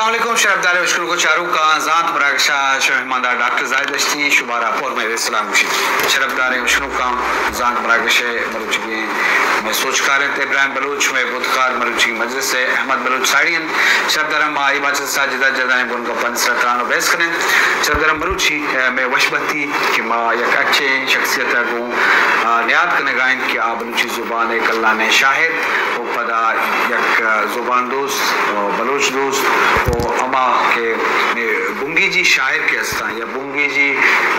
السلام علیکم، شرفداریں اشکنوک ءُ چاروکاں، زانت مراگش ءَ شمئے مہماندار ڈاکٹر زاہد دشتی، شمارا پر مہر ءُ سلام گوشیت۔ شرفداریں اشکنوکاں، زانت مراگش ءِ مروچیگیں مئے سوجکار اِنت ابراہیم بلوچ، مئے بودکار مروچی مجلس ءِ احمد بلوچ ساڑی اِنت۔ شرفداراں، ما اے مجلس ءَ جتا جتائیں بنگپانی سرا تران ءُ بحث کنیں۔ شرفداراں، مروچی، اے، مئے وشبہتی کہ ما یک اچیں شخصیت ءَ گوں، آ، نیاد کنگ ءَ ایں کہ آ بلوچی زبان ءِ کلانیں شاعر ءُ پدا یک، آ، زبان دوست ءُ بلوچ دوست ءُ ہما کہ بنگیجی شاعر کہ استاں یا بنگیجی،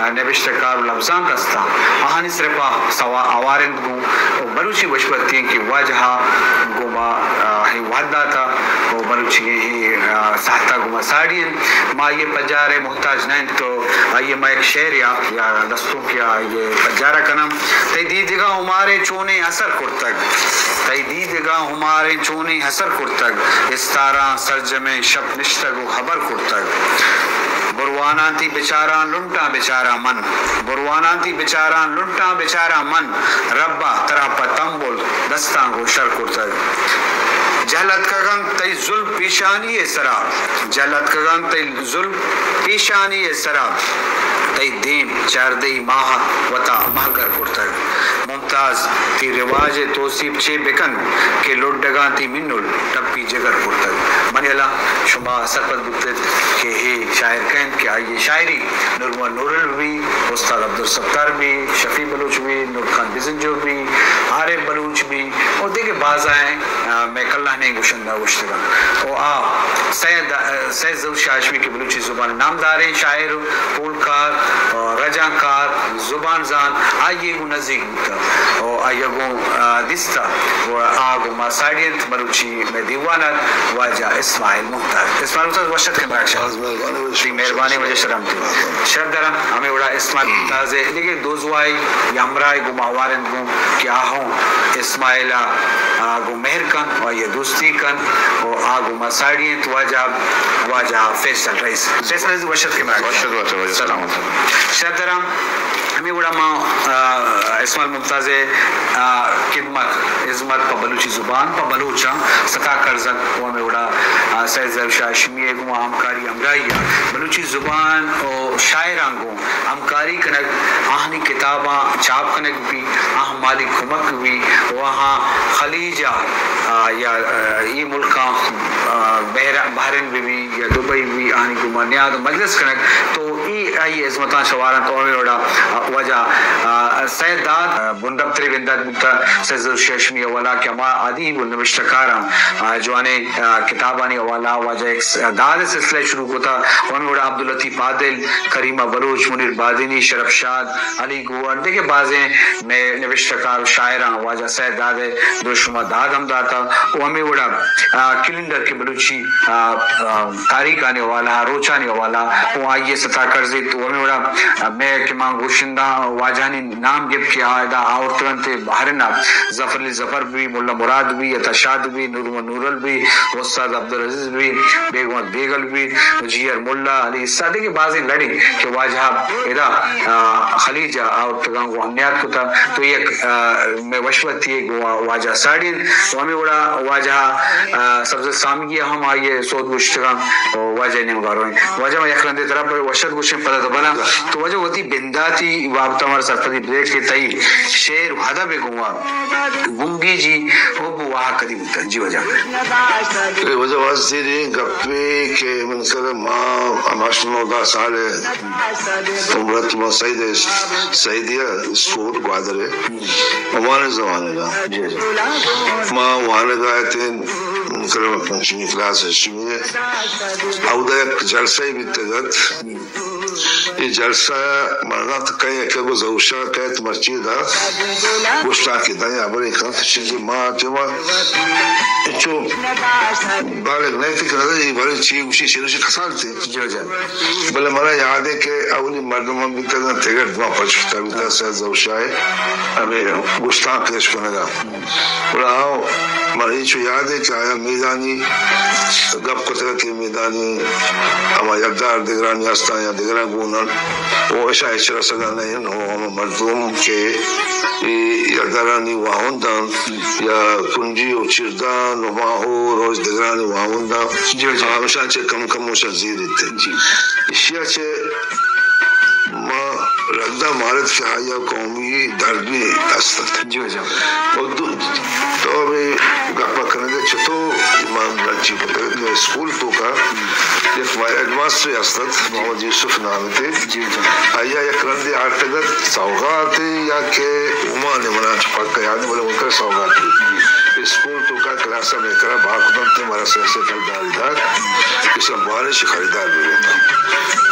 آ، نبشتہ کار ءُ لبزانک استاں، آہانی صرف ءَ سوا-، آوار اِنت گوں۔ ءُ بلوچی وشبہتی اِنت کہ واجہ ءَ گوں ما، آ، اے وہد داتہ ءُ بلوچی اے، آ، ساہت ءَ گوں ما ساڑی اِنت۔ ما آئی ءِ پجار ءِ محتاج نہ اِنت ءُ آئی ءِ ما یک شعرے ءَ یا دستونکے ءَ آئی ءِ پجار ءَ کناں۔ تئی دیدگاں ہماریں چونیں اثر کرتگ، تئی دیدگاں ہماریں چونیں اثر کرتگ، استاراں سرجمیں شپ نشتگ ءُ ہبر کرتگ۔ برواناں تئی بچاراں لنٹاں بچاراں من، برواناں تئی بچاراں لنٹاں بچاراں من، ربا ترا پہ تمبل دستاں گوں شر کرتگ۔ جہل اتکگ اَنت تئی زلف پیشانی ءِ سرا، جہل اتکگ اَنت تئی زلف پیشانی ءِ سرا، تئی دیم چاردہی ماہ ءَ وتا مہگر کرتگ۔ ممتاز، تئی رواج ءِ توسیپ چے بکن کہ لڈگاں تئی منل ٹپی جگر کرتگ۔ منی ہیال ءَ شما سرپد بوت اِت کہ اے شاعر کئے اِنت کہ آئی ءِ شاعری نور محمد نورل بی، استاد عبدالستار بی، شفیع بلوچ بی، نور خان بزنجو بی، عارف بلوچ بی ءُ دگہ بازائیں، آ، مئے کلانیں گشندہ گوشتگ اَنت۔ ءُ آ سید، آ، سید ظہور شاہ ہاشمی کہ بلوچی زبان ءِ نامداریں شاعر، پولکار، آ، رجانکار، زبان زان، آئی ءَ گوں نزیک بوتہ ءُ آئی ءَ گوں، آ، دیستہ ءُ آ گوں ما ساڑی اِنت۔ مروچی مئے دیوان ءَ واجہ اسماعیل ممتاز۔ اسماعیل ممتاز، وش اتک مراگش ءَ۔ تئی مہربانی، واجہ سلامتی۔ شرفداراں، ہمے وڑا اسماعیل ممتاز ءِ دگہ دوزواہے یا ہمراہے گوں ما ہوار اِنت گوں کہ آ ہوں اسماعیل ءَ، آ، گوں مہر کن ءُ آئی ءَ دوستی کن ءُ آ گوں ما ساڑی اِنت۔ واجہ، واجہ فیصل رئیس۔ فیصل رئیس، وش اتک مراگش ءَ۔ وش اتک واجہ، سلامت۔ شرفداراں، ہمے وڑا ما، آ، اسماعیل ممتاز ءِ، آ، خدمت، ہزمت پہ بلوچی زبان، پہ بلوچاں ستا کرزگ ءُ ہمے وڑا، آ، سید ظہور شاہ ہاشمی ءِ گوں ہمکاری ہمراہی ءَ بلوچی زبان ءُ شاعراں گوں ہمکاری کنگ، آہانی کتاباں چاپ کنگ بی، آہاں مالی کمک بی ءُ آہاں خلیج ءَ، آ، یا، آ، اے ملکاں، آ، بحر-، بحرین بہ بی یا دبئی بہ بی، آہانی گوما نیاد ءُ مجلس کنگ، تو اے آئی ءِ ہزمتاں شوہاراں۔ تو ہمے وڑا، آ، واجہ، آ، سید داد، آ، بندپتریں بندات بوتہ سید ظہور شاہ ہاشمی ءِ حوالہ کہ ہما ادیب ءُ نبشتہ کاراں، آ، جوانیں، آ، کتابانی حوالہ واجہ یک س-، داد ءِ سلسلہ شروع کتہ۔ ہمے وڑا عبداللطیف عادل، کریمہ بلوچ، منیر بادینی، شرف شاد، علی گوہر، دگہ بازیں مئے نبشتہ کار ءُ شاعراں واجہ سید داد ءِ درشما داد ہم داتہ۔ ءُ ہمے وڑا، آ، کیلنڈر کہ بلوچی، آ، آ، تاریخانی حوالہ، روچانی حوالہ ءُ آئی ءِ ستا کرزیت۔ ءُ ہمے وڑا، آ، مئے کہ ما گوشندہ واجہانی نام گپت کہ آ ادا آورتگ اَنت بحرین ءَ، ظفر علی ظفر بی، ملا مراد بی، عطا شاد بی، نور محمد نورل بی، استاد عبدالعزیز بی، بیگم بیگل بی، جی آر ملا، علی عیسیٰ، دگہ بازیں لڑے کہ واجہ ادا، آ، خلیج ءَ آورتگاں گوں ہم نیاد کتہ۔ تو یک، آ، مئے وشبتی گوں واجہ ساڑی اِنت۔ تو ہمے وڑا واجہ، آ، سبز سامگی ہم آئی ءِ سوت گوشتگاں۔ تو واجہ نیمگا رویں۔ واجہ ما یک رندے ترا وش اتک گوشیں، پدا تو بلاں۔ تو واجہ وتی بنداتی بابت ءَ مارا سرپدی بدے کہ تئی شعر ءُ ادب ءِ گوں بنگیجی حب ءُ واہگ کدی بوتگ؟ جی واجہ۔ اے واجہ واجہ زیریں گپے کہ من کرا ما ہماش نو دہ سال ءِ عمر ات، ما سید ءِ، سیدی ءِ اسکول گوادر ءِ عمرانی زمانگ ءَ۔ جی، جی۔ ما وانگ ءَ اتیں، من کرا پنچمی کلاس ءَ شمی ءَ۔ اودا یک جلسہ بیتگ ات۔ اے جلسہ ءَ مرداں تو کئے کہ گو ظہور شاہ کئیت مرچی دا گوشتاں کہ داں ہبرے کنت، چیزے ما ٹیما انچو بالغ نہ ات کہ نظر اے بارے چی گوشی، چی گوشی کسان تے۔ جی، جی۔ بلے منا یاد ہے کہ اولی مردم ہم بیتگ تگر دما پچ کتا بیتا سید ظہور شاہ ہمیں گوشتاں پیش کنگا۔ گڑا آؤ، من اے چو یاد ہے کہ آیا میدانی گپ کتگ کہ میدانی ہما یکدار دگرانی ہستاں یا دگر گون انت و اشاں ہچ رسگ ءَ نہ انت و ہما مردم کہ اے یا درانی واہند انت یا کنجی و چیردان و ماہور و دگرانی واہند انت، جی، جی۔ ہمشاں چہ کم کم وشاں زیریت۔ جی۔ اشیا چہ ما رندا مارت کہ آیا قومی درد بھی است۔ جی، جی۔ و دو، تو ہمے گپا کنگے چطور ما مرچی کتگ کہ اسکول توکا یک مئے ہیڈ ماسٹرے است ات، محمد یوسف نام تے۔ جی، جی۔ آیا یک رندے آرتگ ات سوغاتے یا کہ عمان، منا چہ پکا یاد نہ، بلے من کرا سوغاتے۔ اسکول توکا کلاس ءَ مئے کرا بہا کتنت، مارا سیاست خریدار دات، کہ سب بارش خریدار بہ بیت۔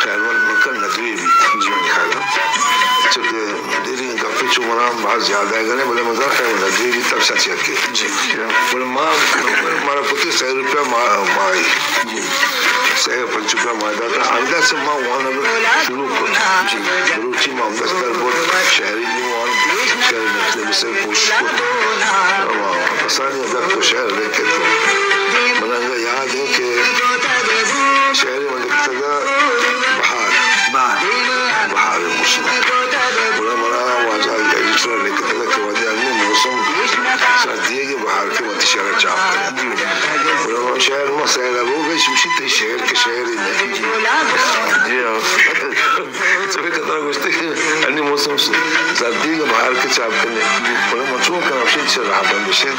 خیر، من کرا ندوی بیت۔ جی۔ خیر۔ چونکہ دیر گپے چو منا باز یاد آئیگ نہ انت، بلے من زاناں کہ ندوی بیت تب سچ یکے۔ جی۔ بلے ما، مارا کتی سئے روپیہ ما، ماہی۔ جی۔ سئے پنچ روپیہ ماہی داتا۔ ہمدا چہ ما وانگ شروع کت۔ جی۔ بلوچی ما ہمدا چہ در برت، شعری بھی وان، شعر لکھنے بھی سر کوشش کت۔ اما کسانی اگر تو شعر لکھے تو من انگا یاد ہے کہ شعر من لکھتگا بہار۔ بہار۔ بہار موسم۔ گڑا منا واجہ ایڈیٹر لکھتگا کہ واجہ ہمے موسم سردی ہے کہ بہار کے وتی شعر چاپ کرے۔ گڑا من شعر ما سیل روگ ءَ شمشی تئی شعر کہ شعر ہی نہیں۔ جی ہاں۔ چوکہ کترا گوشتے کہ انی موسم سردی کہ بہار کے چاپ کرنے۔ گڑا من چون کناں، ہمشی چہ راہ بند شد۔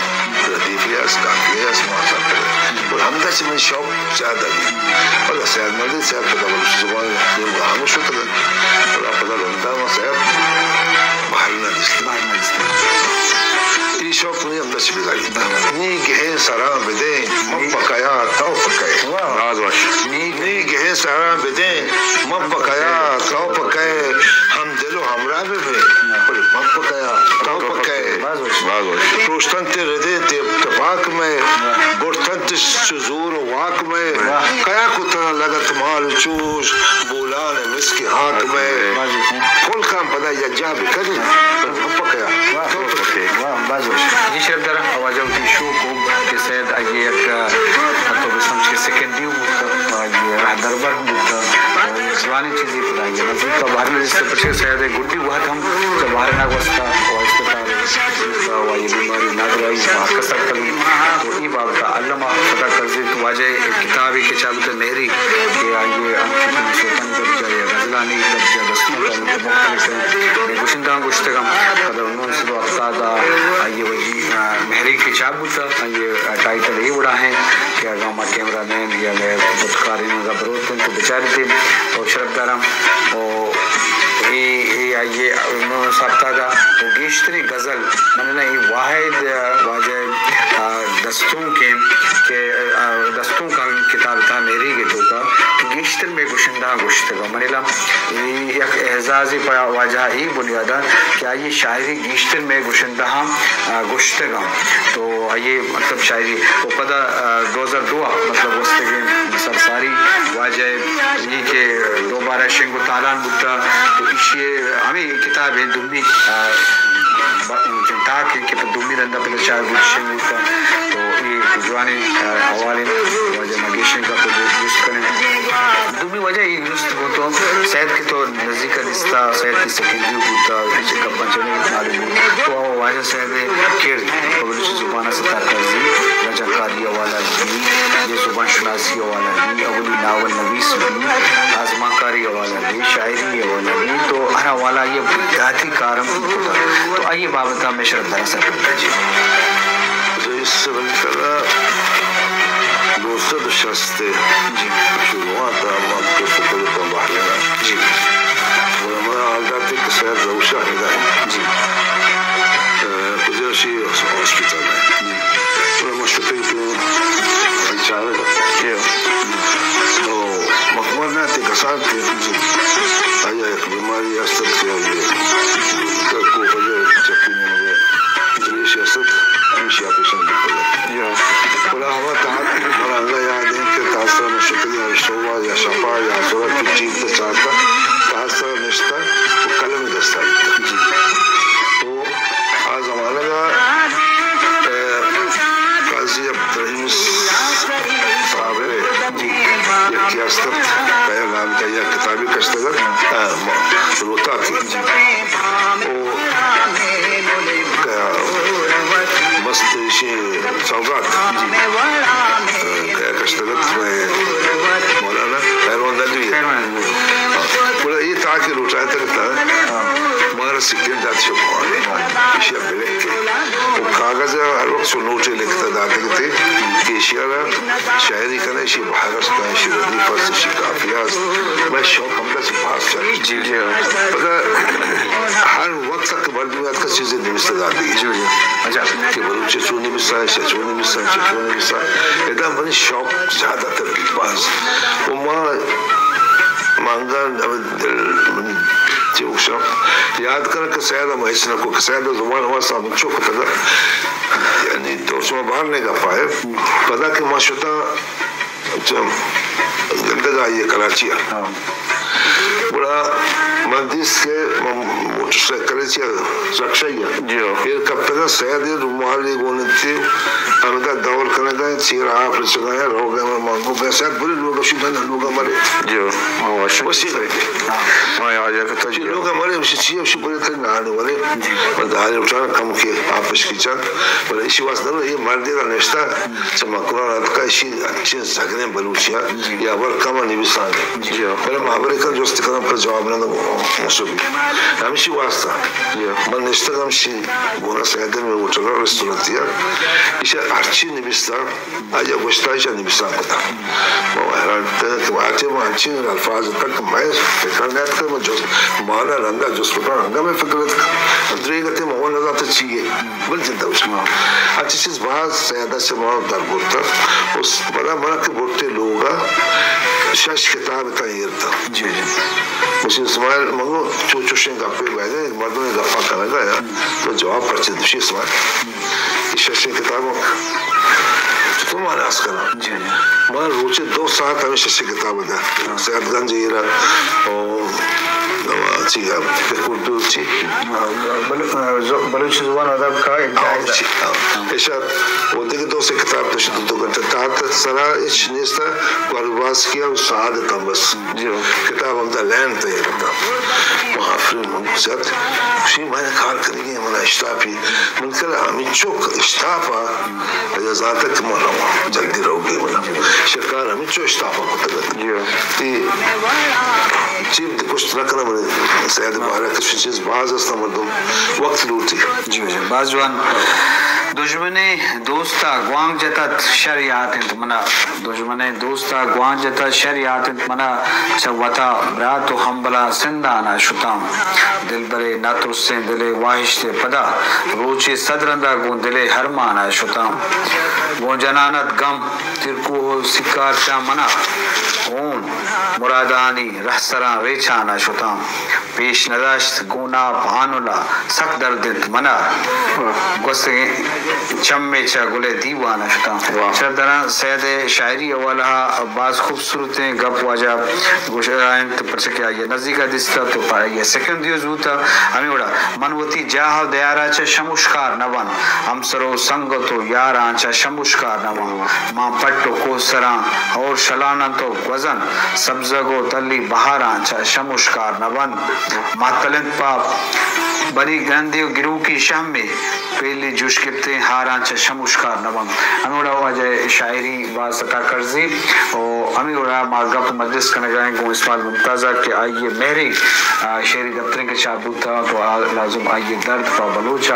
ردیفی است، قافیہ است، ما سر کرے۔ گڑا ہمدا چہ من شوق زیادہ بیت۔ پدا سیاد مردین سیاد پدا بلوچی زبان دیم گاموش شتگ۔ پدا پدا رندا ما سیاد بہر نہ دیست۔ بہر نہ دیست۔ اے شوق منی ہمدا چہ پیدا بیت۔ نی گہیں سراں بدیں، من پکیا، تو پکئے۔ واہ۔ باز وش۔ نی، نی گہیں سراں بدیں، من پکیا، تو پکئے۔ ہم دل و ہمراہ بہ بیں، بلے من پکیا، تو پکئے۔ باز وش۔ باز وش۔ پروشتنت ردیں تپاک مئے، برتنت چو زور و واک مئے۔ واہ۔ کیا کتن لگت مال چوش، بولان مسک ہاک مئے۔ واہ۔ پل کن پدا یک جاہ بکن، پل کن پکیا۔ واہ۔ تو پکے۔ واہ، باز وش۔ جی شرف دار، واجہ وتی شوق و کہ سید آئی یک، تو بسمجھ کہ سیکنڈری بوتا، آئی رہدربر بوتا، جوانی چیزی پدا آئی نزدیک بہر نہ دیستا، پرچہ سید گڈی وہد ہم جب بہر نہ گوستا، و اسپتال و آئی بیماری نادراہی مارکس سر کلی۔ تو ای بابت الما خدا کرزی تو واجہ کتابی کہ چاپ بوتا مہری کہ آئی انچو کہ سوتانی درجہ یا غزلانی درجہ دستونکانی کہ مختلف ہیں، گشندہاں گشتگاں۔ پدا نو سد و ہفتاد آئی وجی، آ، مہری کہ چاپ بوتا، آئی ٹائٹل اے وڑا ہیں کہ اگاں ما کیمرہ مین یا مئے بتکارین اگاں بروت انت تو بچارتے او شرف داراں۔ او اے، اے آئی نو سد و ہفتاد و گیشتریں غزل من نہ اے واحد، آ، واجہ، آ، دستونکیں کہ، آ، دستونکاں کتاب تہا مہریگ ءِ توکا کہ گیشتر مئے گشندہاں گشتگ۔ من الم اے یک اعزازے پہ واجہ ءَ اے بنیاد ءَ کہ آئی ءِ شاعری گیشتر مئے گشندہاں، آ، گشتگ انت۔ تو آئی ءِ مطلب شاعری و پدا، آ، دو ہزار دو ءَ مطلب گوستگیں سرساری واجہ ءِ اے کہ دوبارہ شنگ و تالان بوتا، تو ایشی ءِ ہمے کتاب ءِ دومی، آ، ب-، تاک کہ پہ دومی رندا پدا چار بوت شنگ بوتا۔ تو اے جوانیں، آ، حوالے واجہ ما گیشیں گپ جست کنیں۔ دومی واجہ اے جست گوں تو سید کہ تو نزیک ءَ دیستا، سید کہ سیکنڈری بوتا، اے چہ گپاں چہ معلوم بوت۔ تو واجہ سید ءِ کرد پہ بلوچی زبان ءَ ستار کرزی، رجانکاری حوالہ بی، یا زبان شناسی حوالہ بی، اولی ناول نویس بی، آزمانکاری حوالہ بی، شاعری حوالہ بی، تو ہر حوالہ آئی ءَ ذاتی کار ہم کتا۔ تو آئی ءِ بابت ءَ ہمے شرف داراں سرپد بہ جی۔ رئیس سبل کلا دو سد و شست ءِ جی۔ شروعات ءَ ما پرس کلتاں بحرین ءَ۔ جی۔ گڑا منا حال دات کہ سید ظہور شاہ ہدا انت۔ جی۔ اے، کجا شی ہاسپٹل ءَ۔ جی۔ گڑا ما شتیں کہ آئی چارگ ءَ۔ جی۔ تو مکمر نہ تے کسان تے۔ جی۔ آئی ءَ یک بیماری است کہ آئی ءَ کوپگ ءَ چکی نیمگ ءَ۔ ریش است، ہمیشی آپریشن بوتگ۔ یا۔ گڑا ہما تہا منا انگا یاد انت کہ تہا سرا من شتگیں، صبح یا شپا یا زرت کہ ٹیم تو چارتا، تہا سرا نشتگ و قلم دستا بیتگ۔ جی۔ تو آ زمانگ ءَ، اے، قاضی عبدالرحیم صاحب ءِ جی۔ یکے است ات، کیا نام ات، یک کتابے ہاں، ما-، روتاک۔ او کیا مست ایشی سوغات۔ کیا کشتگ ات مئے مولانا خیروان ندوی۔ ہاں۔ گڑا اے تاکہ لوٹائینتگ ات، مارا سکین دات شو ایشی ءَ بلکے۔ او کاغذ ءَ ہر وقت چو نوٹے لکھتا داتگ ات کہ ایشی ءَ را شاعری کنئے، ایشی بحر است، ایشی ردیف است، ایشی قافیہ است۔ مئے شوق ہمدا چہ باز چہ۔ جی، جی۔ پدا ہر وقت تک مردم اتکا چیزے نویستا داتگ۔ جی، جی۔ اچھا۔ کہ بلوچ چون نویسا، چہ چون نویسا، چہ چون نویسا۔ ادا منی شوق زیادہ تر بیت باز۔ و ما، ما انگا ہمے دل منی چی گوشاں، یاد کناں کہ سید ہم ہچ نہ کو، کہ سید زبان واسطہ ہم چو کتگا۔ یعنی تو شما باہر نے گپا ہے۔ پدا کہ ما شتاں چہ گندگ آئی کراچی ءَ۔ ہاں۔ گڑا من دیست کہ من موٹر سائیکل چہ رکشہ ءَ۔ جی ہاں۔ ایر کپتگاں، سید رومالے گون انت، ہمدا دور کنگا، چیر آپ رچگا، روگا من گو بے سید بری لوگ شی من لوگا مرے۔ جی ہاں۔ وشی۔ ہاں۔ ما یاد کتا جی۔ لوگا مرے، وشی چی، وشی بری تر نانے ورے۔ جی۔ من دارے اٹھانا کم کے آپ پشکی چاک۔ بلے ایشی واسطہ نہ، یہ مردے را نشتا، چہ مکران اتکا، ایشی چین سگریں بلوچی ءَ، جی۔ یا ور کم نویسان۔ جی۔ بلے ما ہبرے کن جست کنم پر جواب نہ دو، مسو بی۔ ہمشی واسطہ۔ جی۔ من نشتگ ہمشی گونا سیدے میں ہوٹل ءَ ریسٹورنٹ ءَ۔ ایشی ہرچی نویستا، آئی ءَ گوشتا، ایشی نویسان کتا۔ ما حیران اتکاں کہ واجہ ما انچیں الفاظ اتک کہ مئے فکر نہ اتک، ما جست، مانا رندا جست کتا، رندا مئے فکر اتک۔ دریگتے ما وہ نہ زانت چی ہے۔ بل جنتا اس ما۔ اچھی چیز باز سیادہ سے ما در برتا۔ اس پدا منا کہ برتے لوگا شش کتاب تا ایر تا۔ جی، جی۔ مجھے اسماعیل منگو چو چوشیں گپے بیدے، مردم گپا کنگا یا۔ تو جواب پرچے دوشی اسماعیل۔ اے ششیں کتاباں چتو ما ہلاس کناں؟ جی، جی۔ ما روچے دو ساعت ہمے ششیں کتاب ءَ دات۔ سید گنج ایرا، او، نوا چی ءَ، اردو چی؟ بل-، ز-، بلوچی زبان ادب کا ایک ہاں، جائزہ۔ چی، ہاں۔ ایشا، وہ دیگه دو سے کتاب تو شد دو گھنٹہ۔ تحت سرا اچ نیستا، گوالباسکی ءُ سعادت ہم بس۔ جی۔ کتاب ہمدا لین تیار اتاں۔ ما آفرین من زیات شی ما کار کنگی، منا اشتاپی۔ من کل ہمینچک اشتاپا، یا زانتا کہ ما رواں، جلدی روگی منا۔ شکار ہمینچو اشتاپا کتگ ات۔ جی۔ تی چیز کشت نہ کناں، من سید بارہ کش چیز باز است مردم وقت لوٹی۔ جی، جی، باز جوان۔ دژمنیں دوستا گوانک جتت شر یات انت منا۔ دژمنیں دوستا گوانک جتت شر یات انت منا۔ چہ وتا برات و ہمبلا سندانا شتاں۔ دلبرے نہ ترسیں دلے واہشتے پدا۔ روچے صد رندا گوں دلے ہرمانا شتاں۔ گوں جنانت گم ترکوہ و سکار چاں منا۔ ہون مرادانی رہسراں ریچانا شتاں۔ پیش نداشت گوں ناپ ہانل ءَ سک درد انت منا۔ گوستگیں چمے چہ گل ءِ دیوان ءَ شتاں۔ واہ۔ شر دراں سید ءِ شاعری حوالہ ءَ باز خوبصورتیں گپ واجہ گوشگ ءَ انت، پرچہ کہ آئی ءَ نزیک ءَ دیستہ تو پہ آئی ءَ سکین دیوز بوتہ۔ ہمے وڑا من وتی جاہ ءُ دیار ءَ چہ شموشکار نہ باں، ہمسر ءُ سنگت ءُ یاراں چہ شموشکار نہ باں۔ ماں پٹ ءُ کوہسراں ہور شلان انت ءُ گوزن سبزگ ءُ تلی بہاراں چہ شموشکار نہ بنت۔ مہتل انت پہ بنی گرندے ءُ گروکی شہمے پیلی جوش گپتیں ہاراں چہ شموشکار نہ بنت۔ ہمے وڑا واجہ ءِ شاعری باز ستا کرزی ءُ ہمے وڑا ما گپ مجلس کنگ ءَ ایں گوں اسماعیل ممتاز ءَ کہ آئی ءِ مہرے، آ، شعری دپتریں کہ چاپ بوتگ تو آ لازم آئی ءِ درد پہ بلوچ ءَ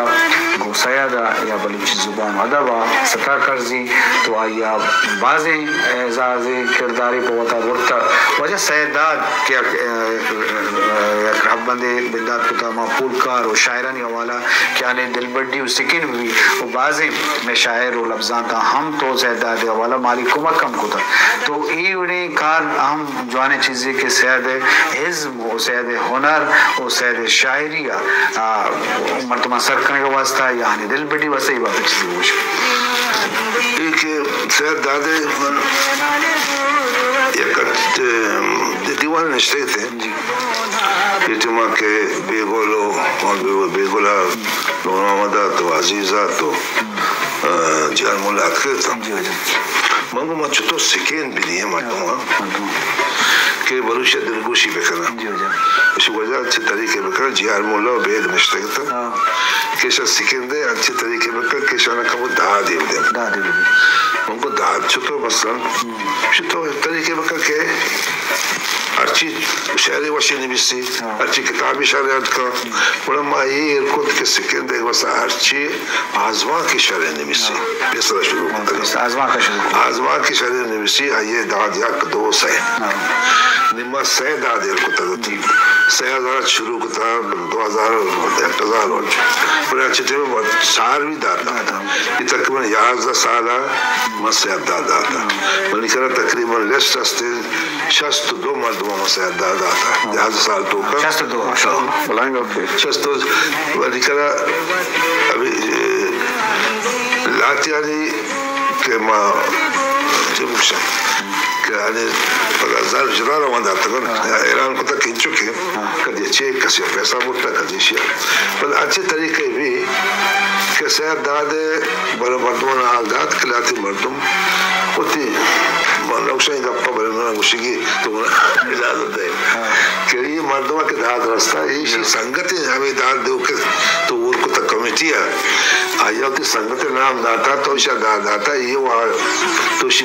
گوں سید ءَ یا بلوچی زبان ءُ ادب ءَ ستا کرزی تو آئی ءَ بازیں اعزازے کردارے پہ وتا برتگ۔ واجہ سید داد کہ یک، یک رہبندے بندات کتگ، ما پولکار ءُ شاعرانی حوالہ کہ آنے دلبڈی ءُ سکین بہ بی ءُ بازیں مئے شاعر ءُ لبزانتاں ہم تو سید داد ءِ حوالہ مالی کمک ہم کتگ۔ تو اے وڑیں کار ہم جوانیں چیزے کہ سید ءِ ازم ءُ سید ءِ ہنر ءُ سید ءِ شاعری ءَ، آ، مردماں سر کنگ ءِ واستہ یا آنی دلبڈی واستہ اے بابت چیزے گوش۔ اے کہ سید داد ءِ من یک ات-، دیوان نشتگ اتیں۔ جی۔ اے ٹائما کہ بیگل ءُ، بیگل ءَ نور محمد ات ءُ عزیز ات ءُ، آ، جان مولا اتکگ اتاں۔ جی، جی۔ من گوں ما چطور سکین بدییں مردماں۔ مردم۔ کہ بلوچ ء دلگوشی بکناں۔ جی، جی۔ اسی وجہ انچیں طریقے بکناں، جی آر مولا و بیگ نشتگ اتاں۔ ہاں۔ کہ ایشاں سکندے انچیں طریقے بکن کہ ایشاں کمو دادے بدیں۔ دادے بدیں۔ ان کو داد چطور مثلاً؟ ہم۔ چطور طریقے بکن کہ ہرچی شعرے وشی نویسی، ہاں۔ ہرچی کتابی شعرے اتکاں۔ گڑا ما اے ایر کت کہ سکندے واسطہ ہرچی آزمانکی شعرے نویسی۔ ہاں۔ پیسرا شروع ہاں، کتگ۔ پیسرا آزمانک ء شروع کتگ۔ آزمانکی شعرے نویسی، آئی ء داد یک، دو، سئے۔ ہاں۔ نی ما سئے داد ایر کتگ۔ جی۔ سئے ہزار ء شروع کتگ، دو ہزار، یک ہزار ء۔ پدا چہ ٹیم ء چار بھی دات۔ دات۔ اے تقریباً یازدہ سال ء ما سئے داد دات۔ ہاں۔ منی کرا تقریباً لسٹ است۔ شست ءُ دو مردماں ما سئے داد دات۔ ہاں۔ یازدہ سال توکا۔ شست ءُ دو۔ ماشاءاللہ۔ بلائیں گپے۔ شست ءُ، ولی کرا ابھی، اے، لاتیانی کہ ما چے بگشاں کہ آنی پدا زر جتا روان داتگ انت۔ ہاں۔ حیران کتگ کہ انچو کہ ہاں۔ کدی چے کسی پیسہ بوتا، کدی شیا۔ بل اچھے طریقے بھی کہ سئے داد بلے مردماں حال دات کہ لہتے مردم وتی من نوشیں گپا بلے من گوشگی تو من اجازت دے ہاں۔ کہ یہ مردم کہ داد رستا، ایشی ہاں۔ سنگت ہمیں داد دیو کہ تو اور کتا کمیٹی ہے۔ آیا وتی سنگت نام داتا تو ایشا داد داتا، یہ وا تو شی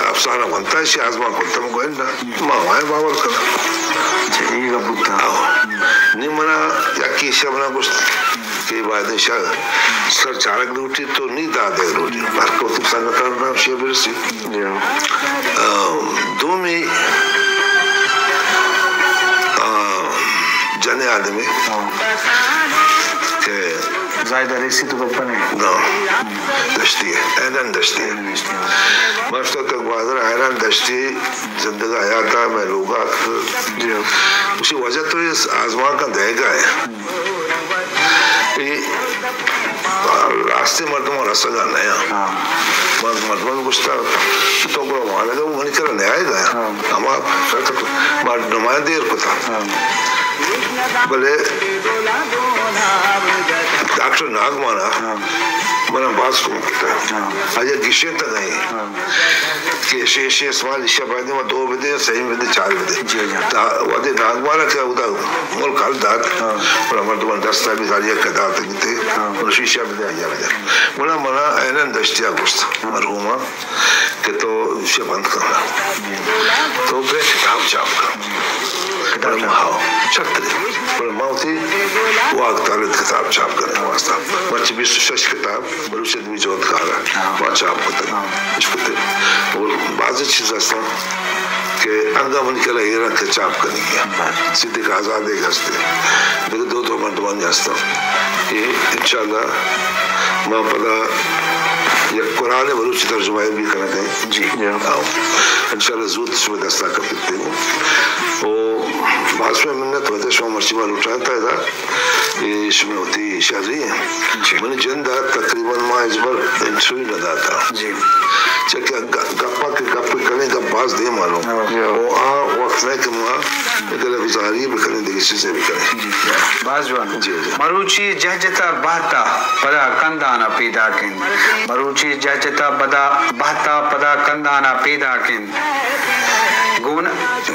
افسانہ بنتا، ایشی آزمان کرتا، من گوشت نا، ما وائے باور کنا۔ اچھا، یہ گپ بوتا۔ آہو۔ نی منا یکی ایشا منا گوشت، کہ باید شاہ سر چارگ لوٹی تو نی دادے لوٹی۔ ہر کو تو سنگتان نام شیئر برسی۔ جی ہاں۔ آ، دومی، آ، جنے آدمی ہاں۔ کہ زاہد ریسی تو گپنے؟ نا۔ دشتی ہے۔ اینن دشتی ہے۔ اینن دشتی ہے۔ ماشتا تو گوادر اینن دشتی زندگا حیاتا میں لوگا۔ جی ہاں۔ اسی وجہ تو یہ آزمان کا دہگا ہے۔ اے راستے مردم رسگا نیا۔ ہاں۔ من مردم گوشتا تو گڑا وانگا، وہ منی کرا نیا گیا۔ ہاں۔ ہما مردم دیر کتا۔ ہاں۔ بلے ڈاکٹر ناگمانا ہاں۔ منا باز کمک کتا۔ ہاں۔ آیا گشے تا نہیں۔ ہاں۔ کہ شے، شے سوال ایشا باید ما دو بدے، سئے بدے، چار بدے۔ جی، جی۔ تا وہدے ناگمانا کہ اودا ملک حل دات، ہاں۔ گڑا مردمان دستا بھی داری یک دات گتے، ہاں۔ گڑا شیشہ بدے، آیا بدے۔ گڑا منا اینن دشتیا گوشت، ہاں۔ مرحوما، کہ تو شے بند کن۔ جی۔ تو بے کتاب چاپ کن۔ کتاب گڑا چاپ۔ ما، ہاں، شرط دے۔ گڑا ما وتی واک تالت کتاب چاپ کرنے واسطہ۔ مرچی بیست و شش کتاب بلوچ ادبی جہدکار ء ہاں۔ ما چاپ کتگ۔ ہاں۔ اش کتگ۔ اور بعضی چیز ہستن کہ انگا منی کرا ایران کہ چاپ کنگی ہے۔ بلے۔ صدیق آزاد ایک ہستے۔ دیگہ دو دو مردمانی ہستن۔ یہ انشاءاللہ ما پدا یک قرآن بلوچی ترجمہ بھی کنگ ہے۔ جی۔ ہاں۔ انشاءاللہ زود شما دستا کپتے ہو۔ او باز شما منت وتے شما مرچی ما لوٹائے تا ادا۔ اے شمے وتی شری ہیں۔ جی۔ منی جند ء تقریباً ما ہچبر انٹرویو نہ داتا۔ جی۔ چہ کہ گ-، گپا کہ گپ کنے گپ باز دیم آنو۔ ہاں۔ او آ وقت نہ کہ ما گلہ گزاری بکنیں، دگہ چیزے بکنیں۔ جی۔ باز جوان۔ جی، جی۔ مروچی جہجتا بہتا پدا کندانا پیداک انت۔ مروچی جہجتا بدا، بہتا پدا کندانا پیداک انت۔ گون،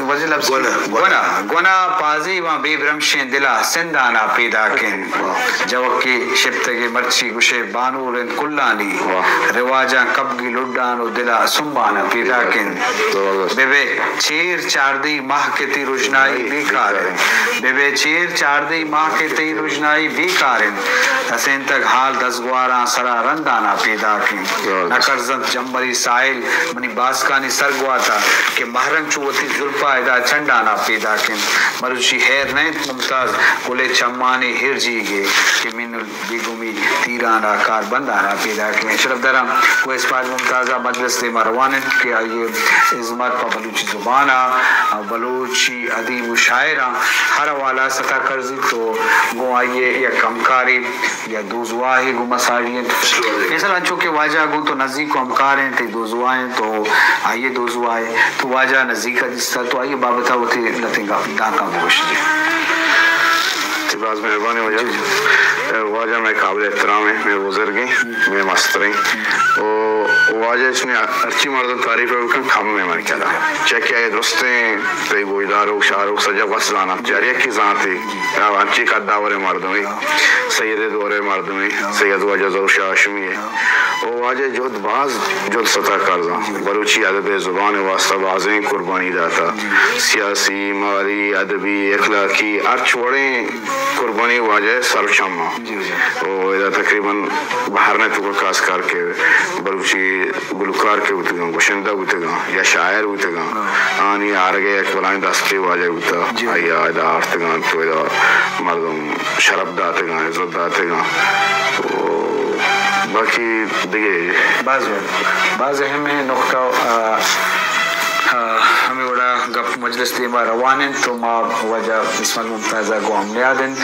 وزیر لفظ گون، گون۔ گون۔ گنا پازیواں بے برمشیں دلا سندانا پیداک انت۔ واہ۔ جوکے شپتگے مرچی گشے بانور انت کلانی۔ واہ۔ رواجاں کبگی لڈان و دلا سنبانا پیداک انت۔ زبردست۔ ببے چیر چاردئی ماہ کہ تئی رژنائی بیکار انت۔ ببے چیر چاردئی ماہ کہ تئی رژنائی بیکار انت۔ رسینتگ حال دزگواراں سرا رندانا پیداک انت۔ زبردست۔ نکرزنت جمبری ساحل منی باسکانی سر گواتا کہ مہرنگ چو وتی زلپا ادا چنڈانا پیداک انت۔ مروچی ہیر نہ انت ممتاز گلے چمانی ہیر جیگے کہ من بیگمی تیرانا کار بندانا پیداک انت۔ شرفداراں، ویس پاج ممتازا مجلس دیما روان انت کہ آئی ہزمت پہ بلوچی زبانا، بلوچی ادیب و شاعراں ہر حوالہ ستا کرزی تو گوں آئی یک ہمکاری یا دوزواہے گوں ما ساڑی انت۔ فیصل، انچو کہ واجہ گوں تو نزیک و ہمکار انت، تئی دوزواہ انت، تو آئی ء دوزواہ ئے، تو واجہ نزیک ء دیستہ، تو آئی ء بابت ء وتی لتیں گپ دانکاں بگوش دے۔ باز مہربانی واجہ۔ واجہ مئے قابل احترام ایں، مئے بزرگ ایں، مئے مستر ایں۔ او واجہ اچ نے ہرچی مردم تعریف بکن، کم ایں مئے کرا۔ چیا کہ اے درستیں تئی گوشداروک، شاروک سجا وس زانت، چہ ہر یکے زانت اے۔ ہرچی قداوریں مردم ایں، سید دورے مردم ایں، سید واجہ ظہور شاہ ہاشمی ایں۔ او واجہ جہد باز جہد ستا کرزاں۔ بلوچی ادب ءِ زبان ءِ واستہ بازیں قربانی داتا۔ سیاسی، مالی، ادبی، اخلاقی، ہرچ وڑیں قربانی واجہ سر و چماں۔ او ادا تقریباً بہرن ءِ توکا خاص کر کہ بلوچی گلوکار کہ بوتگاں، گشندہ بوتگاں یا شاعر بوتگاں، آنی آرگ ءِ یک بلاہیں دستے واجہ بوتا۔ آئی ءَ ادا آرتگاں تو ادا مردم شرپ داتگاں، عزت داتگاں۔ او باقی دگہ باز، باز اہمیں نقطہ، آ، آ، ہمے وڑا گپ مجلس دیما روان انت تو ما واجہ اسماعیل ممتاز ءَ گوں ہم نیاد انت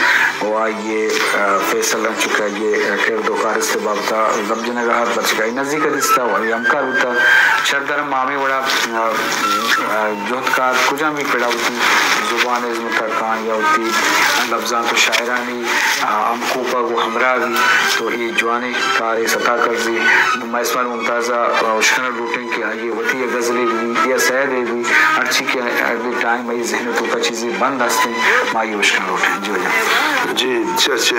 و آئی ءِ، آ، فیصل انچو کہ آئی ءِ کرد و کارست ءِ بابت ءَ گپ جنگ ءَ ات، پرچہ کہ آئی نزیک ءَ دیستا و آئی ہمکار بوتا۔ شرپ داراں ما ہمے وڑا، آ، آ، جہد کار کجام بھی پڑا وتی زبان ءِ ہزمت ءَ کاں یا وتی لبزانت و شاعرانی، آ، ہمکوپگ و ہمراہی تو اے جوانیں کارے ستا کرزی۔ ما اسماعیل ممتاز ءَ اشکنگ لوٹیں کہ آئی ءِ وتی ءِ غزلے بی یا سیدے بی، ہرچی کہ ایٹ دی ٹائم آئی ذہن ءِ توکا چیزے بند ہستیں، ما آئی ءَ اشکنگ لوٹیں۔ جی واجہ۔ جی، چہ، چہ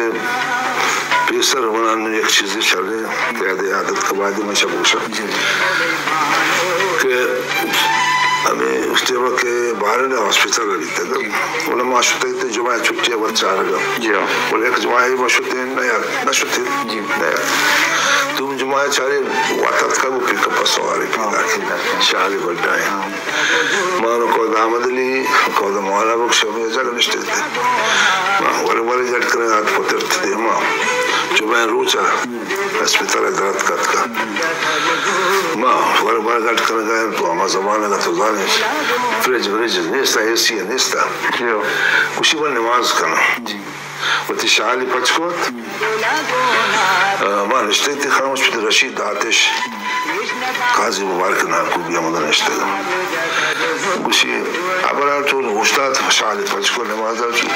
پیسر منا نوں یک چیزے شریں کہ ادے عادت قواعد من چہ گوشاں۔ جی۔ کہ ہمے ٹیما کہ بارن ہاسپٹل ءَ بیتگ، جی۔ گڑا ما شتگ تے جمعہ چھٹی ءَ وت چارگ ءَ۔ جی ہاں۔ گڑا یک جمعہ ما شتیں نہ یار، نہ شتیں۔ جی۔ نہ یار۔ دومی جمعہ چاریں وت اتکگ و پک اپ ءَ سوارے ہاں، پیداک۔ پیداک۔ شالی بڈا ایں۔ ہاں۔ ما نوں کہد احمد علی، کہد مولانا بخش ہمے جاگہ نشتگ تے۔ ما ورے ورے گٹ کنگ ءَ ات پترت دیما۔ جمعہ روچ ءَ اسپتال ءَ دراتک اتکاں۔ ما ورے ورے گٹ کنگ ءَ ایں تو ہما زمانگ ءَ تو زانے فریج وریج نیست، اے سی نیست۔ جی۔ گوشی من نماز کناں۔ جی۔ وتی شالی پچ کت۔ آ، ما نشتگ تے خاموش پت رشید آتش۔ قاضی مبارک ناکو بی ہمدا نشتگ۔ گوشی، ابرار تو اوشتات شالی پچ کو نماز ءَ چو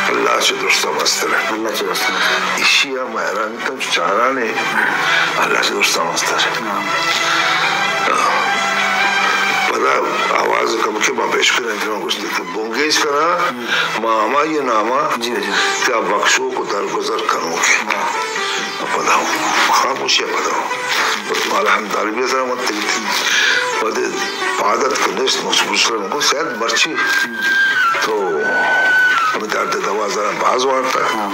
اللہ چہ درستاں مستر۔ اللہ چہ درستاں مستر۔ ایشی ءَ ما حیران اتاں چو چارانے اللہ چہ درستاں مستر۔ ہاں۔ پدا آواز کم کہ ما پیش کنیں، گوشت کہ بنگیج کناں، ما ہمائی ناما جی، جی۔ کہ بخشوک و درگزر کنوک۔ واہ۔ پدا خاموشی ءَ پدا۔ الحمد للہ، بے زحمت تھی۔ پدا پادت کنست، مصبوح شدن کو شاید مرچی تو ہمیں درد دوا زرا باز وارتا۔ ہاں۔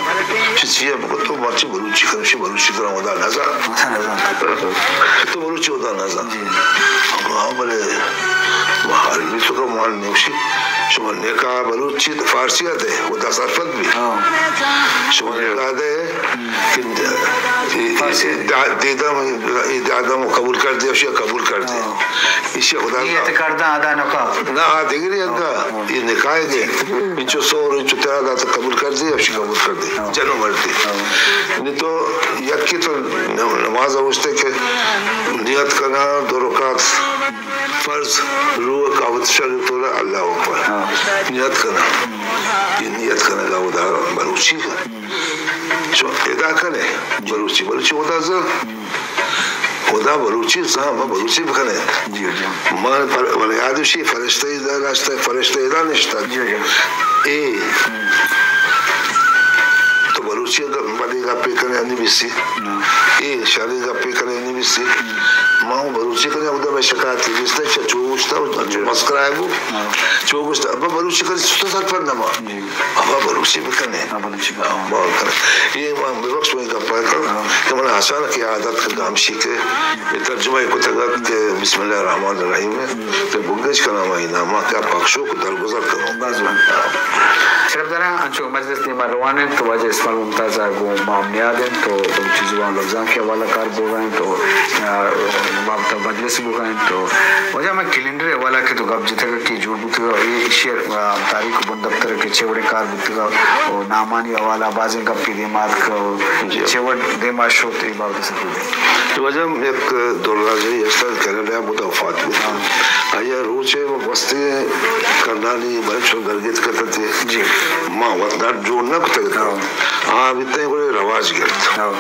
چی چیئے بگو تو مرچی بلوچی کنشی، بلوچی کرا ودا نزا۔ ودا نزا۔ تو بلوچی ودا نزا۔ جی۔ ہاں، بلے محل بھی تو کا محل نوشی۔ شما نکاح بلوچی فارسی آتے، ودا سرپد بھی۔ ہاں۔ شما نکاح دے، کہ، فارسی۔ دا-، دیدم، دیدم قبول کر دیا، اشیا قبول کر دیا۔ ہاں۔ ایشی خدا یہ اعتقاد دا ادا نکا۔ نہ، آ دیگری انگا، ہاں۔ یہ نکاح دے۔ انچو سور، انچو تیرا دا تو قبول کر دے، اشی قبول کر دے۔ ہاں۔ جنو مردی۔ ہاں۔ نہیں تو یکی تو نماز اوشتے کہ نیت کنا دو رکعت فرض روح کاوت شر تو اللہ اکبر۔ ہاں۔ نیت کنا۔ یہ نیت کنا گا ودا بلوچی کا۔ چو ادا کنے، بلوچی، بلوچی ودا زر۔ خدا بلوچی زان، ما بلوچی بکنے۔ جی، جی۔ ما پر-، بلے یاد شی فرشتہ ادا نشتہ، فرشتہ ادا نشتہ۔ جی، جی۔ اے۔ تو بلوچی اگر بدی گپے کنے، انی بیسی۔ ہاں۔ اے شری گپے کنے، انی بیسی۔ ما ہوں بلوچی کنے، ادا میں شکایت کی بیستے، چا چو گوشتا، چو مسکرائے بو۔ ہاں۔ چو گوشتا، ابا بلوچی کنے، تو سر پر نما۔ جی۔ ابا بلوچی بکنے۔ ہاں، بلوچی بکنے۔ ہاں، بہت کنے۔ یہ ما ببخش میں گپا کہ، ہاں۔ کہ من اچانک یہ عادت کا گامشی کے، یہ ترجمہ کتگت کہ بسم اللہ الرحمن الرحیم ہے، کہ بگش کا نام ہے، نام کیا پخشو کو درگزر کرو۔ باز وانگ۔ شرپ داراں، انچو مجلس دیما روان انت، تو واجہ اسماعیل ممتاز ء گوں ما ہم نیاد انت، تو بلوچی زبان لبزانک ء حوالہ کار بوگ ء انت، تو، آ، بابت ء مجلس بوگ ء انت، تو واجہ من کیلنڈر ء حوالہ کہ تو گپ جتگ کہ جوڑ بوتگ ء، اے ایشی ء، آ، تاریخ ء بندپتر ء کہ چے وڑیں کار بوتگ ء، و نامانی حوالہ بازیں گپے دیما اتک ء، جی۔ چے وڑ دیما شت، اے بابت ء سرپد۔ تو واجہ یک دراجے است، کینیڈا ء بوت، وفات بوت۔ ہاں۔ آئی ءَ روچے گوستگیں کرنانی بلے چون درگیتک ات انت، جی۔ ما وت ڈڈ جوڑ نہ کتگ ات۔ ہاں۔ آ بیتیں گڑا رواج گرت۔ ہاں۔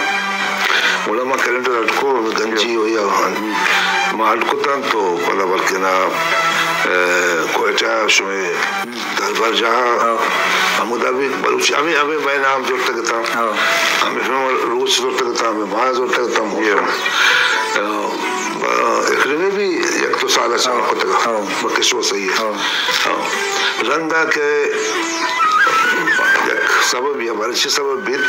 گڑا ما کیلنڈر اڈ کو، گنجی ہو یا ما اڈ کتن تو پدا بلکنا، اے، کوئٹہ شمے دربار جاہ، ہاں۔ ہمودا بھی بلوچی، ہمیں، ہمیں مئے نام زرتگ اتاں۔ ہاں۔ ہمیں، ہمیں روچ زرتگ اتاں، ہمیں ماہ زرتگ اتاں، موسم۔ جی۔ اے، اکرمی بھی یک دو سال چار کتگ۔ ہاں۔ بلکہ شو صحیح ہے۔ ہاں۔ ہاں۔ رندا کہ یک سبب یا بلے چی سبب بیت،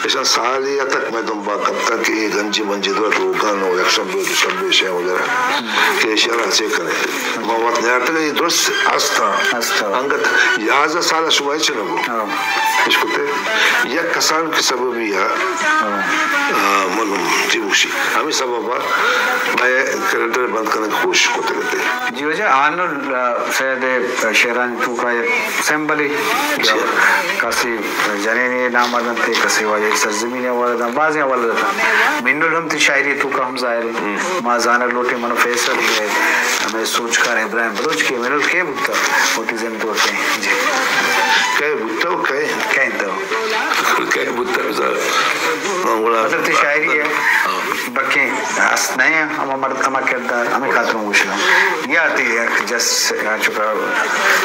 ایشاں سالے اتک مئے دمبا کپتگ کہ اے گنجی منجی درا دروگان و یک شنبے دو شنبے شے وغیرہ کہ ایشاں را چے کنے۔ ما وت نیارتگ، اے درست ہستاں۔ ہستاں۔ انگت یازدہ سال شما ہچ نہ گو۔ ہاں۔ اشکتے یک کسان کہ سببی ہے۔ ہاں۔ آ، من چی گوشی۔ ہمیں سبب ہے، مئے کیلنڈر بند کنگ کوشش کتگ ات۔ جی واجہ، آنل، آ، سید شعرانی توکا یک سمبلے، جی۔ کسی جنینے نام دنت، کسی واجہ سرزمین حوالہ دنت، بازیں حوالہ دنت۔ منل ہم تئی شاعری توکا ہم ظاہر ہے۔ ہم۔ ما زانگ لوٹیں منو فیصل کہ ہمیں سوچکار ابراہیم بلوچ کہ منل کے بوتا، وتی زند وتی۔ جی۔ کئے بوتا و کئے؟ کئے تو؟ کئے بوتا بزار؟ ہاں، گڑا مطلب تئی شاعری ہے۔ ہاں۔ بکیں ہست نہ ایں، ہما مرد، ہما کردار، ہمے خاطر گوشگاں۔ یا تئی یک جس، چکا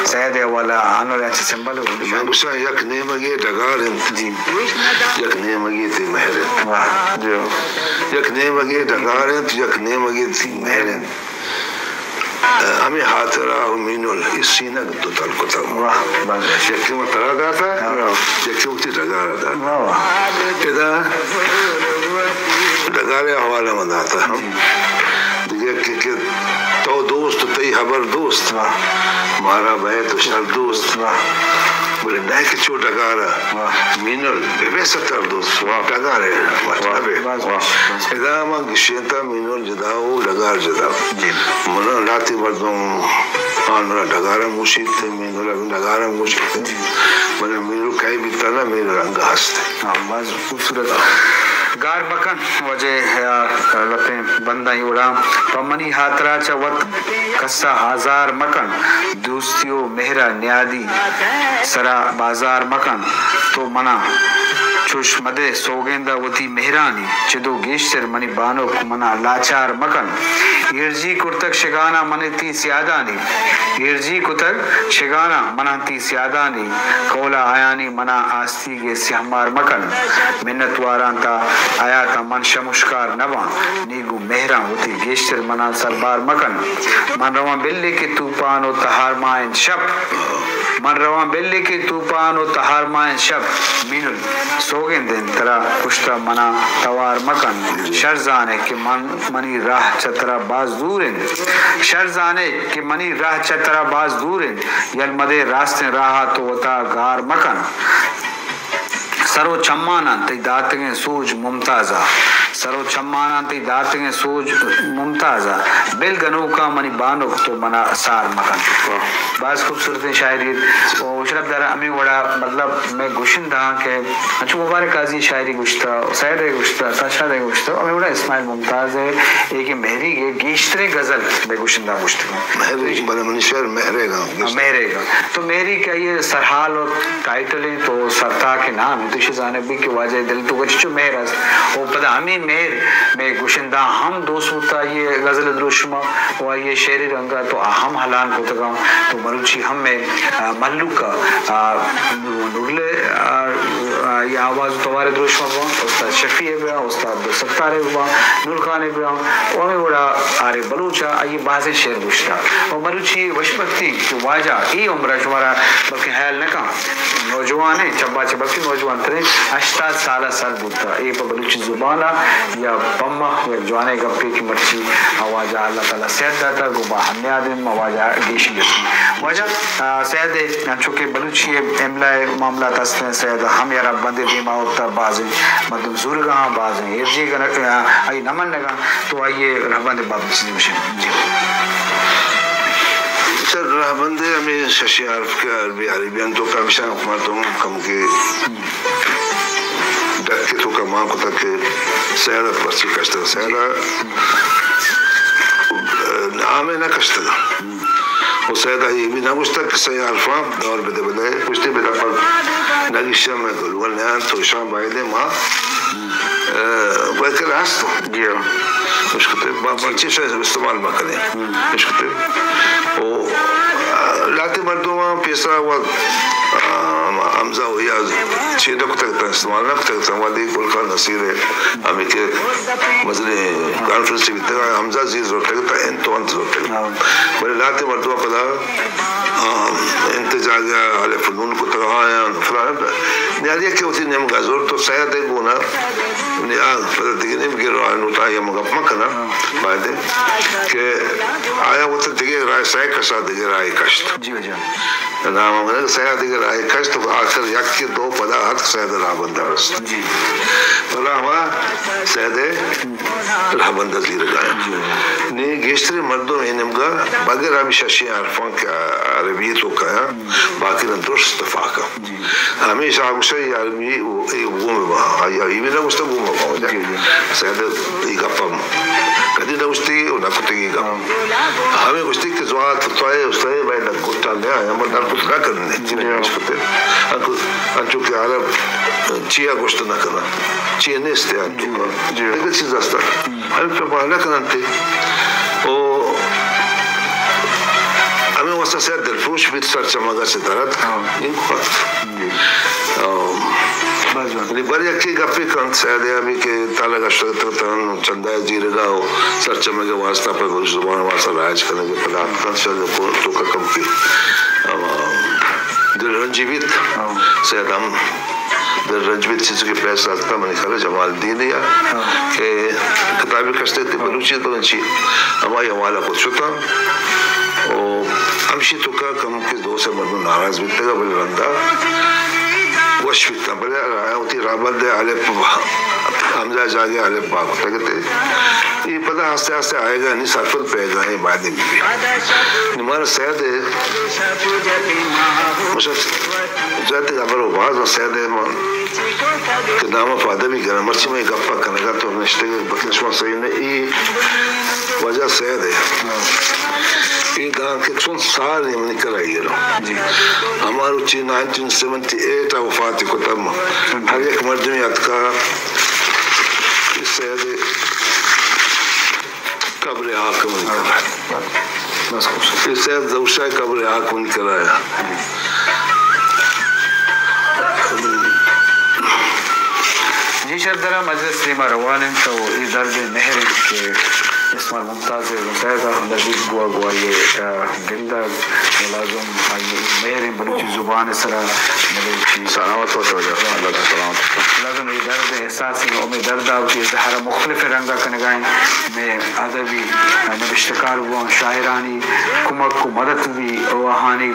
سید حوالہ آنو یا چہ سمبل ہو۔ من گوشاں یک نیمگے ڈگار انت۔ جی۔ یک نیمگے تئی مہر انت۔ واہ۔ جی۔ یک نیمگے ڈگار انت، یک نیمگے تئی مہر انت۔ ہمے ہاترا و مینل اے سینگ دو تل کتگ۔ واہ، بس۔ یکے من ترا داتا، ہاں۔ یکے وتی ڈگار داتا۔ واہ، واہ۔ ادا ڈگار حوالہ من داتا۔ جی۔ دگہ کہ، کہ تو دوست، تئی حبر دوست۔ واہ۔ مارا بئے تو شر دوست۔ واہ۔ بلے نئے کہ چو ڈگار واہ۔ مینل بہ بئے ستر دوست۔ واہ۔ ڈگار مطلب ہے۔ بس، بس، بس۔ ادا من گشینتا مینل جدا و ڈگار جدا۔ جی۔ من لاتی مردم آنرا ڈگار ہم گوشیت، مینل ہم ڈگار ہم گوشیت۔ جی۔ بلے مینل کئے بیتا نا، مینل رنگ ہست۔ ہاں، باز خوبصورت۔ گار مکن واجہ، آ، لپیں بنداں اے وڑا۔ پہ منی ہاترا چہ وت کسا آزار مکن۔ دوستی و مہرا نیادی سرا بازار مکن۔ تو منا چوش مدے سوگندا وتی مہرانی، چدو گیشتر منی بانک منا لاچار مکن۔ ایرجی کرتگ شگانا من تئی سیادانی، ایرجی کتگ شگانا من تئی سیادانی، قولا آیانی منا آستیگے سیاہ مار مکن۔ منت واراں تا حیاتاں من شمشکار نباں، نی گوں مہراں وتی گیشتر منا سربار مکن۔ من رواں بلے کہ توپان و تہار ماہ انت شپ، من رواں بلے کہ توپان و تہار ماہ انت شپ، مینل سوگند انت ترا کشتہ منا توار مکن۔ شر زانے کہ من، منی راہ چہ ترا باز دور انت، شر زانے کہ منی راہ چہ ترا باز دور انت، یل مدے راستیں راہ ءَ تو وتا گار مکن۔ سر و چماناں تئی داتگیں سوج ممتاز ءَ، سر و چماناں تئی داتگیں سوج ممتاز ءَ، بل گنوکاں منی بانک تو منا سار مکن۔ واہ۔ باز خوبصورتیں شاعری۔ و شرف دار ہمے وڑا مطلب مئے گشندہاں کہ انچو مبارک قاضی شاعری گوشتہ، سید ءَ گوشتہ، سرشاد ءَ گوشتہ، ہمے وڑا اسماعیل ممتاز ءَ اے کہ مہریگ ءِ گیشتریں غزل مئے گشندہاں گوشتگ۔ مہریگ، بلے منی شعر مہریگاں۔ ہاں، مہریگاں۔ تو مہریگ کہ آئی ءِ سرحال و ٹائٹل انت و سرتاک نام انت، ایشی زانگ بیت کہ واجہ ءِ دل ءِ توکا چچو مہر است۔ و پدا ہمے مہر مئے گشندہاں ہم دوست بوتہ، آئی ءِ غزل ءِ دروشم ءَ و آئی ءِ شعری رنگ ءَ تو آ ہم ہلان کتگ انت۔ تو مروچی ہم مئے، آ، مہلوک ءَ، آ، نور، نورل ءِ، آ، آ، آئی ءِ آواز و توار ءِ دروشم ءَ بہ باں، استاد شفیع ءِ بہ باں، استاد عبدالستار ءِ بہ باں، نور خان ءِ بہ باں، و ہمے وڑا آر اے بلوچ ءَ آئی ءِ بازیں شعر گوشتہ۔ و مروچی وش بختی کہ واجہ اے عمر ءَ شمارا بلکیں ہیال نہ کن، نوجوان ءِ چبا چہ بلکیں نوجوان تریں ہشتاد سال ءَ سر بوتہ۔ اے پہ بلوچی زبان ءَ یا پہ ما یک جوانیں گپے کہ مرچی واجہ ءَ اللہ تعالیٰ صحت داتہ، گوں ما ہمیاد انت، ما واجہ ءَ گیشی رسیں۔ واجہ، آ، سید ءِ انچو کہ بلوچی ءِ املا ءِ معاملات ہست انت، سید ءَ ہم یا رہبندے دیما اوتہ، بازیں مردم زورگاں، بازیں ایرجی کنگ، آ، آئی نہ منگاں، تو آئی ءِ رہبند ءِ بابت چیزے گوشے؟ جی۔ سر، رہبند ءِ ہمے ششیں حرف کہ عربی، عربی انت، تو کمشان مردم کم کہ ڈک ءِ توکا مان کتگ کہ سید ءَ پرچی کشتگ۔ سید ءَ، نام ء نہ کشتگ۔ و سید ء اے بھی نہ گوشتگ کہ سئے حرفاں دور بدے، بلے گوشتے بدا پر نہ گشاں، مئے گلوگل نیاں، تو اشاں بایدیں ما، ء، گوئے کہ راست۔ جی ہاں۔ اشکتے، با-، مرچی شاید استعمال مکنیں۔ اشکتے۔ او، لاتے مردم پیسرا و، آ، حمزہ و یا چی نہ کتگ تاں، استعمال نہ کتگ تاں، ولی گل خان نصیر ء ہمیں کہ مزنیں کانفرنس بیتگ، حمزہ زیر زرتگ تاں، انت و انت زرتگ۔ ہاں۔ بلے لاتے مردم پدا، آ، انت جاگہ الف نون کتگ آیاں، فلان، نیاری کہ وتی نیمگا زرت و سید ء گونا، نی آ، پدا دگہ نیمگے رو آنو تا یا مگپ مکنا، ہاں۔ بایدیں کہ آیا وت دگہ رائے سئے کسا دگہ رائے کشت۔ جی، جی۔ نام من سید دگہ راہ کشت، آخر یک کہ دو پدا اتک سید راہبند رست۔ جی۔ پدا ہما سید راہبند زیرگا۔ جی۔ نی گیشتریں مردم اے نیمگا بغیر ہمیں ششیں حرفاں کہ عربی تو کایا، باقی نہ درست تفاقا۔ جی۔ ہمیشہ گوشے یا عربی و-، اے گوم با، یا ای بھی نہ گوشتا گوم با۔ جی، جی۔ سید ای گپا کدی نہ گوشتی و نہ کتگی گپ۔ ہاں۔ ہمیں گوشتی کہ زوات تو اے استاد بھائی نہ گوشتا نہ آیا، من در کچھ نہ کرنے۔ جی، جی۔ انچو کہ عرب چیا گوشت نہ کنا، چیا نیست انچو۔ جی، جی۔ دیگه چیز است۔ ہمیں پہ بہانہ کننتے۔ او ہمیں واسطہ سے دلفروش بیت سر چمگا سے درد۔ ہاں۔ ان کو جی۔ او بس جان۔ یعنی بر یکی گپی کنت سید ابھی کہ تالا گشتگ تن چندہ زیرگا و سرچمگ واسطہ پہ بلوچ زبان واسطہ رائج کنگ پدا کنت سید کو تو کا کم کی۔ اما دل رنجی بیت۔ ہاں۔ سید ہم دل رنج بیت چیز کہ پیسہ ہستا منی خیال جمال دین یا ہاں۔ کہ کتابی کشتے تے بلوچی تو چی ہماری حوالہ کو شتا۔ او ہمشی تو کا کم کہ دو سے مردم ناراض بیتگ، بلے رندا وش بیتگ، بلے وتی رابر دے الف با، حمزہ جاگے الف با کتگ تے۔ یہ پدا آستے آستے آئے گا، نہیں سرپد پہ گا، یہ بعد میں بھی۔ نمار سید ہے، مشک زیادہ خبر ہو، باز سید ہے، کہ نام پہ ادبی گرامر چی میں گپا کنگا تو نشتے بکن شما صحیح نہیں، ای وجہ سید ہے۔ ای دان کہ چون سال ہے منی کرا ایرو۔ جی۔ ہمارو چی نائنٹین سیونٹی ایٹ آ وفات کتا ما۔ ہر یک مردمی اتکا ای سید قبر حاکم نہیں کرا۔ بس خوش۔ ای سید ظہور شاہ قبر حاکم نہیں کرا۔ جی شر درا مجلس دیما روان انت و ای درد مہر انت کہ اسمار ممتاز زیدہ نزیک بوا گوائی گندگ لازم آئی مہر بلوچی زبان سرا بلوچی سلامت ہو تو اللہ سلامت۔ لازم ای درد احساس انت، ہمے درد ء وتی اظہار ء مختلف رنگ ء کنگ ء انت۔ مئے ادبی نبشتکار بوان، شاعرانی کمک و مدد بی و آہانی